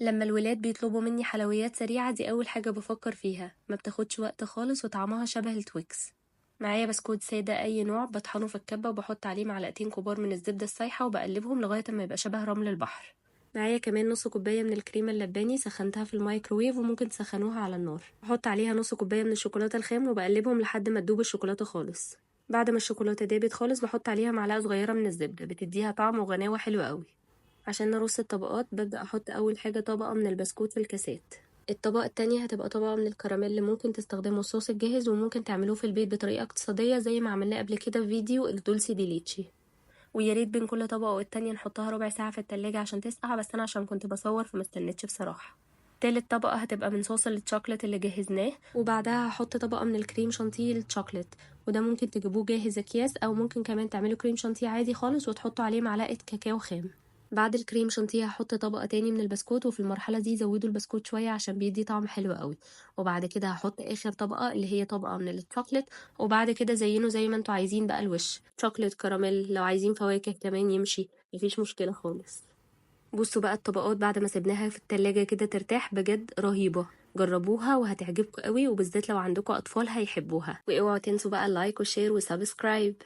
لما الولاد بيطلبوا مني حلويات سريعة دي أول حاجة بفكر فيها، ما بتاخدش وقت خالص وطعمها شبه التويكس. معايا بسكوت سادة أي نوع، بطحنه في الكبة وبحط عليه معلقتين كبار من الزبدة السايحة وبقلبهم لغاية ما يبقى شبه رمل البحر. معايا كمان نص كوباية من الكريمة اللباني سخنتها في الميكروويف وممكن تسخنوها على النار. بحط عليها نص كوباية من الشوكولاتة الخام وبقلبهم لحد ما تدوب الشوكولاتة خالص. بعد ما الشوكولاتة دابت خالص بحط عليها معلقة صغيرة من الزبدة، بتديها طعم وغناوة حلوة قوي. عشان نرص الطبقات ببدأ أحط أول حاجة طبقة من البسكوت في الكاسات. الطبقة التانية هتبقى طبقة من الكراميل، ممكن تستخدموا الصوص الجاهز وممكن تعملوه في البيت بطريقة اقتصادية زي ما عملناه قبل كده في فيديو ال dulce de leche. ويا ريت بين كل طبقة والتانية نحطها ربع ساعة في التلاجة عشان تسقع، بس أنا عشان كنت بصور فما استنيتش بصراحة. تالت طبقة هتبقى من صوص الشوكليت اللي جهزناه، وبعدها هحط طبقة من الكريم شانتيه الشوكليت، وده ممكن تجيبوه جاهز اكياس او ممكن كمان تعملوا كريم شانتيه عادي خالص وتحطوا عليه معلقة كاكاو خام. بعد الكريم شانتيه هحط طبقة تاني من البسكوت، وفي المرحلة دي زودوا البسكوت شوية عشان بيدي طعم حلو قوي. وبعد كده هحط اخر طبقة اللي هي طبقة من الشوكليت، وبعد كده زينوا زي ما انتوا عايزين بقى الوش، شوكليت كراميل، لو عايزين فواكه كمان يمشي، مفيش مشكلة خالص. بصوا بقى الطبقات بعد ما سيبناها في التلاجة كده ترتاح، بجد رهيبة، جربوها وهتعجبكم قوي، وبالذات لو عندكم أطفال هيحبوها. واوعوا تنسوا بقى ال like وال share و subscribe.